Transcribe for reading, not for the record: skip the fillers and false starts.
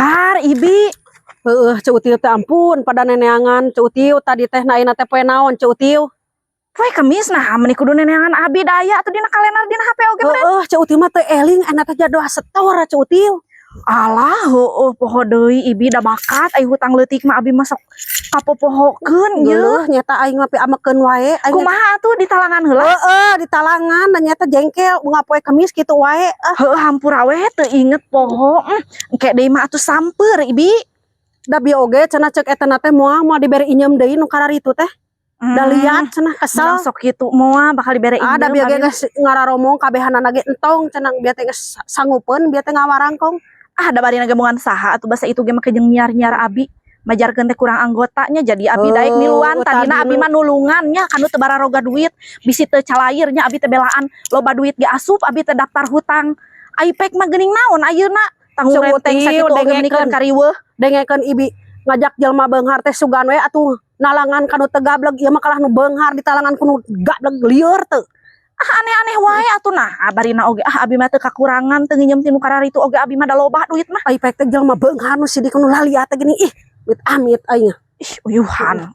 Har, Ibi. Heeh, Ceu Utiu teh, ampun pada neneangan Ceu Utiu tadi teh. Na ayeuna teh poe naon, Ceu Utiu? Poe Kemis. Nah, meni kudu neneangan abi, da aya atuh dina kalender dina HP oge meureun. Heeh, Ceu Utiu mah teu eling ayeuna teh jadwal setor, Ceu Utiu. Alah, heueuh, poho deui Ibi, da bakat ai hutang leutik mah abi mah sok kapopohokeun ieu. Geuleuh nyata, aing mah piamekeun wae aing. Kumaha atuh, ditalangan heula? Heeh, ditalangan dan nyata jengkel bunga poe Kemis kitu wae ah. Heueuh, hampura we teu inget, poho. Engke deui mah atuh samper, Ibi. Da bieu oge cenah ceuk eta na teh moal moal dibere injem deui nu kararitu teh. Da liat cenah kesel. Menang sok kitu, moal bakal dibere Ah, da injem. bieu ge Abi. Geus ngararomong kabehanana ge entong cenah, bieu teh geus sanggupeun bieu teh ngawarangkong. Ah, da bari gabungan saha atuh, basa itu ge make jeung nyiar-nyiar abi. Majarkeun teh kurang anggotanya, jadi abi daek miluan. Tadina tadi abi mah nulungan nya kanu teu bararoga duit, bisi teu calair nya. Abi teh belaan loba duit ge asup abi teh daftar hutang. Ai pek mah geuning naon ayeuna tanggung Ceu renteng Utiu, sakitu oge dengekeun. Menikeun kariweuh. Dengekeun Ibi, ngajak jelema beunghar teh sugan we atuh nalangan kanu teu gablek. Ieu mah kalah nu beunghar ditalangan ku nu gablek, lieur teu? Ah, aneh-aneh wae atuh. Nah, barina oge ah abi mah teu kakurangan, teu nginjem ti nu kararitu oge, abi mah da loba duit mah. Ai pek teh jelema beunghar nu sidik nu laliat teh geuning. Ih, amit amit aing. Ih, uyuhan.